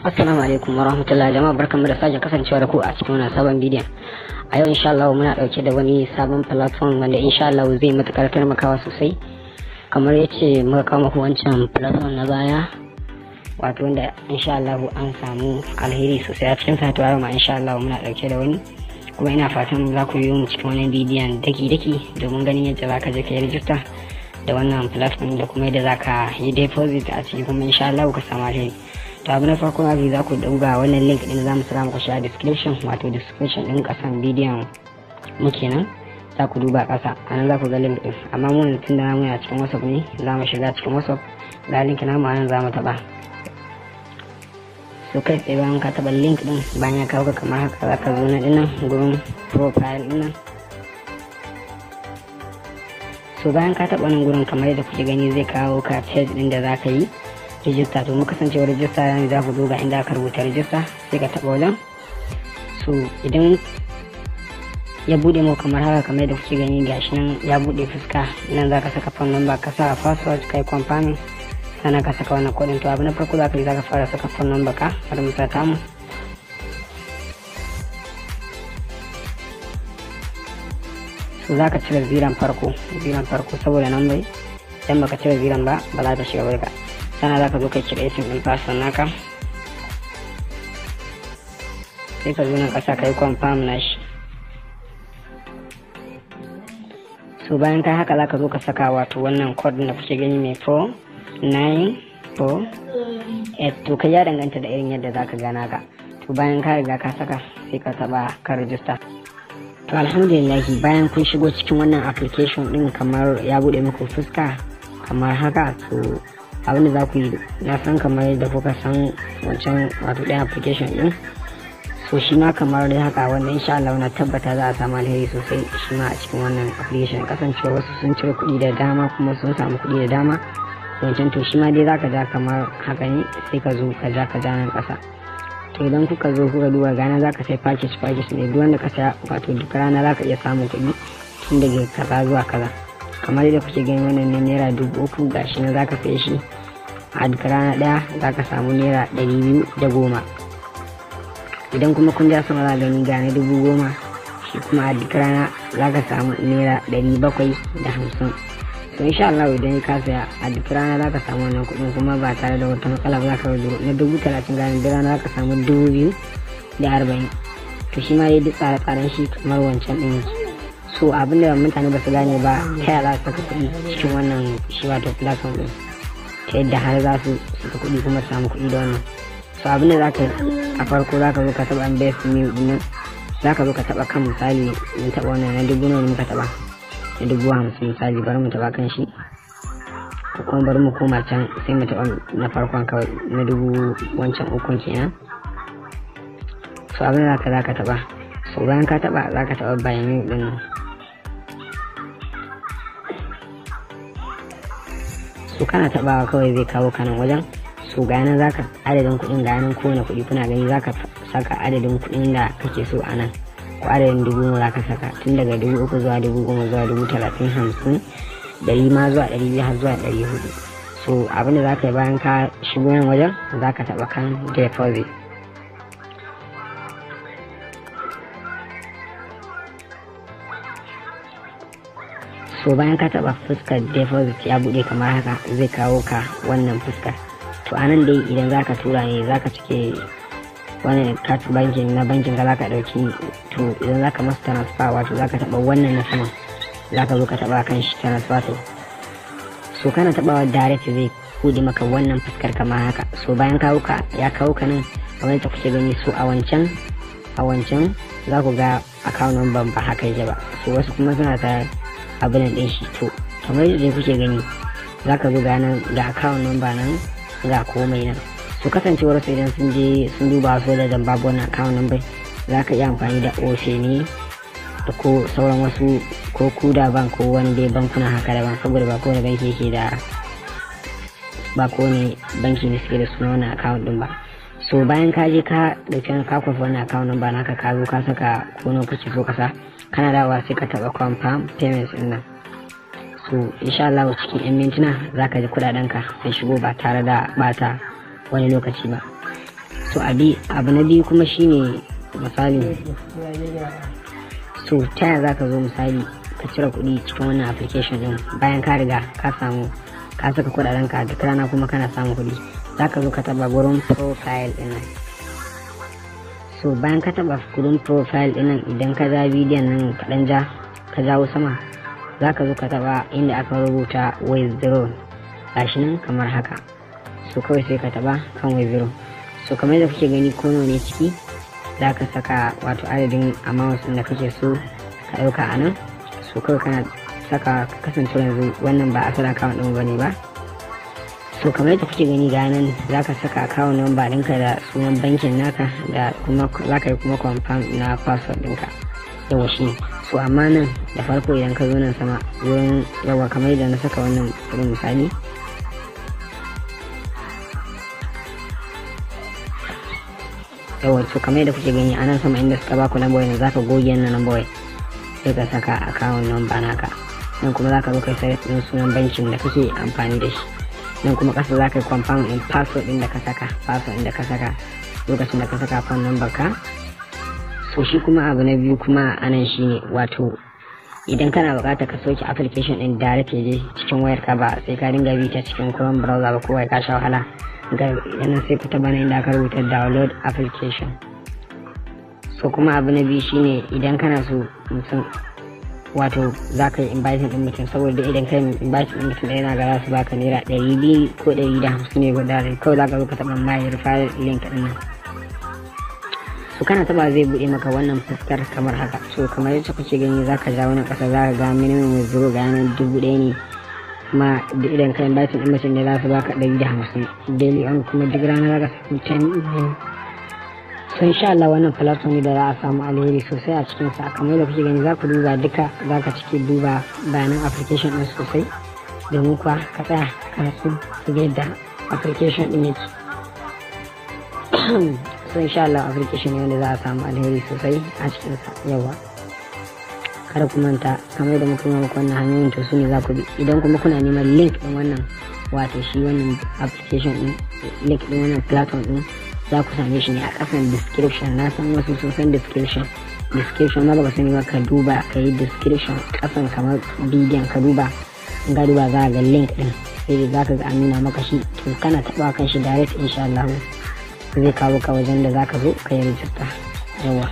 Assalamu alaikum warahmatullahi jama'a, barkanmu da sake kasancewa da ku a cikin wannan sabon bidiyon. A yau insha Allah muna dauke da wani sabon platform wanda insha Allah zai matukar taimakawa sosai. Kamar yace muka kawo muku wancan platform na baya, wato wanda insha Allah an samu alheri sosai a cikin sa. To yau ma insha Allah muna dauke da wani, kuma ina fatan za ku yi mu cikin wannan bidiyon daki-daki domin ganin yadda za ka je ka yi rijista da wannan platform da kuma yadda za ka yi deposit a ciki, kuma insha Allah ka samu alheri. To abu na farko abu za ku dauga wannan link din, za mu saka muku shi a description, wato description din kasan bidiyon mu kenan. Za ku duba kasa, anan za ku ga link din. Amma mun tun da muna cikin WhatsApp ne, za mu shiga cikin WhatsApp, ga link namu anan za mu taba. So kai tsaye bayan ka taba link din, bayan ya kawo ka kamar haka, za ka zo na dinnan gurin profile din nan. So bayan ka taba nan gurin, kamar yadda kuke gani, zai kawo ka page din da za ka yi rijista. To muka kasance rijista ne, za ku duba inda aka rubuta rijista, sai ka taba wajen. So idan ya bude mu kamar haka, kamar yadda kuke gani, gashi nan ya bude fuska. Nan za ka saka phone number, ka sa password, kai confirming, sannan ka saka wannan code. To abu na farko za ka yi, za ka fara saka phone number ka. Bari mu saka mu. So za ka cire ziran farko, ziran farko, saboda nan bai idan baka cire ziran ba, ba za ta shiga ba. Sannan za ka zo kai creating din password naka, sai ka zo nan kasa ka yi confirm nashi. So bayan kai haka, za ka zo ka saka wato wannan code da kuke gani mai 4 9 4 8. To kai ya danganta da irin yadda za ka gana ka. To bayan ka riga ka saka, sai ka taba ka register. To alhamdulillah, bayan kun shigo cikin wannan application din, kamar ya bude muku fuska kamar haka, to abin da za ku yi, na san kamar yadda kuka san wancan wato ɗayan application din, so shi ma kamar dai haka wanda insha Allah na tabbata za a samu alheri sosai shi ma a cikin wannan application, kasancewa wasu sun cire kuɗi da dama kuma sun samu kuɗi da dama wancan. To shi ma dai zaka ja kamar haka ne, sai ka zo ka ja, ka ja nan ƙasa. To idan kuka zo kuka duba gana, zaka sai package package ne. Duk wanda ka saya, wato duk rana zaka iya samun kuɗi tun daga kaza zuwa kaza. Kamar yadda kuke gani, wannan ne ₦3,000, gashi nan zaka saye shi, a duk rana ɗaya zaka samu ₦210. Idan kuma kun ja sama, za gani ga na 10,000, shi kuma a duk rana zaka samu ₦750. To insha Allah idan ka saya, a duk rana zaka samu wannan kuɗin kuma ba tare da wata matsala ba. Zaka withdraw na 30,000, gane duk rana zaka samu 2,040. To shi ma dai duk tsare-tsaren shi kamar wancan ɗin yake. So abin da mutane ba su gane ba, ta yaya za su saka kuɗi cikin wannan shi wato platform ɗin, ta yadda har za su saka kuɗi kuma su samu kuɗi da wannan. So abin da za ka a farko, za ka zo ka taɓa invest new ɗin nan, za ka zo ka taɓa kan, misali mun taɓa wannan na dubu nawa ne muka taɓa, na 50,000 misali, bari mu taɓa kan shi, ko kuma bari mu koma can sai mu taɓa na farkon kawai, na dubu wancan ukun kenan. So abin da za ka taɓa, so bayan ka taɓa, za ka taɓa buy new ɗin nan. So kana taɓawa kawai zai kawo ka nan wajen. So ga nan zaka adadin kuɗin, ga nan kowane kuɗi kuna gani, zaka saka adadin kuɗin da kake so a nan, ko adadin dubu nawa zaka saka, tun daga 3,000 zuwa 10,000 zuwa 30,000, 50, 100 ma zuwa 200 har zuwa 400. So abin da zaka yi, bayan ka shigo nan wajen, zaka taɓa kan deposit. So bayan ka taba fuskar deposit, ya bude kamar haka, zai kawo ka wannan fuskar. To anan dai idan zaka tura ne, zaka cike wannan card bankin na bankin ka, zaka dauki. To idan zaka masa transfer, wato zaka taba wannan na saman, zaka zo ka taba kan shi transfer. To so kana tabawa direct zai bude maka wannan fuskar kamar haka. So bayan kawo ka, ya kawo ka nan kamar yadda kuke gani. So a wancan za ku ga account number ba haka yake ba, so wasu kuma suna ta abin ɗin shi. To kamar yadda kuke gani, za ka zo ga nan, ga account number nan, ga komai nan. So kasancewar su idan sun je sun duba su da babu wannan account number, za ka iya amfani da Opay ne da ko sauran wasu, ko Kuda Bank, ko wani dai bankuna haka daban, saboda ba kowane banki yake da, ba kowane banki ne suke da suna wannan account din ba. So bayan ka je ka dauki ka kwafi wannan account number naka, ka zo ka saka ko nawa kake so ka sa, kana dawowa sai ka taba confirm payments din nan. So insha Allah cikin 'yan mintuna za ka ji kudaden ka sai shigo ba tare da bata wani lokaci ba. So So abi abu na biyu kuma shine, misali, so ta yaya zaka zo, misali, ka cire kuɗi cikin wannan application din bayan ka riga ka samu ka saka kuɗaɗen ka, duk rana kuma kana samun kuɗi? Zaka zo ka taba gurin profile din nan. So bayan ka taba gurin profile din nan, idan ka ja bidiyon nan kaɗan, ja ka jawo sama, zaka zo ka taba inda aka rubuta "withdraw". Gashi nan kamar haka. So kawai sai ka taba kan "withdraw". So kamar yadda kuke gani, ko nawa ne ciki za ka saka, wato adadin amount da kake so ka ɗauka a nan. So kawai kana saka, kasance yanzu wannan ba asalin account ɗin bane ba. So kamar yadda kuke gani, ga nan za ka saka account number ɗinka da sunan bankin naka, da kuma za ka yi kuma confirm na password ɗinka. Yawa, shi. So amma nan da farko, idan ka zo nan sama wurin, yawa, kamar yadda na saka wannan kuɗin, misali, yawa, to kamar yadda kuke gani a nan sama inda suka baku number, yanzu zaka goge wannan number, sai ka saka account number naka. Nan kuma zaka zo kai sai din sunan bankin da kake amfani da shi. Nan kuma kasa zaka yi confirm in password din da ka saka, password din da ka saka lokacin da ka saka phone number ka. So shi kuma abu na biyu kuma anan shine, wato idan kana buƙatar ka sauke application din direct ya je cikin wayar ka, ba sai ka dinga bi ta cikin Chrome browser ba ko ka sha wahala, ga yanan sai ku taba nan inda aka rubuta "download application". So kuma abu na biyu shine, idan kana so mutum, wato za ka yi inviting din mutum, saboda idan ka yi inviting din mutum ɗaya na ga za su baka ₦200 ko 150 ne guda. Kawai za ka zo ka taɓa "my referral link" ɗin nan. So kana taba, zai buɗe maka wannan fuskar kamar haka. So kamar yadda kuke gani, za ka ja wannan ƙasa, za ka ga minimum withdraw ga yanar 1000 ne, kuma da idan ka inviting din mutum ne za su baka 150 daily on, kuma duk rana za ka samu 10. So insha Allah wannan platform ne da za a samu alheri sosai a cikin sa. Kamar yadda kuke gani, za ku duba duka, za ka cike duba bayanan application din sosai, domin kuwa ka tsaya ka natsu ka ga yadda application din yake. So insha Allah application ne wanda za a samu alheri sosai a cikin sa. Yawa, kada ku manta, kamar yadda muka nuna muku wannan hanyoyin, to su ne za ku bi. Idan kuma kuna neman link din wannan, wato shi wannan application din, link din wannan platform din, za ku same shi ne a kasan description. Na san wasu sun san description. Description ma baka sani ba, ka duba, ka yi description kasan kamar bidiyon, ka duba. In ka duba, za ga link din, sai za ka ga an nuna maka shi. To kana taba kan shi direct, insha Allah zai kawo ka wajen da zaka zo ka yi rijista. Yawa.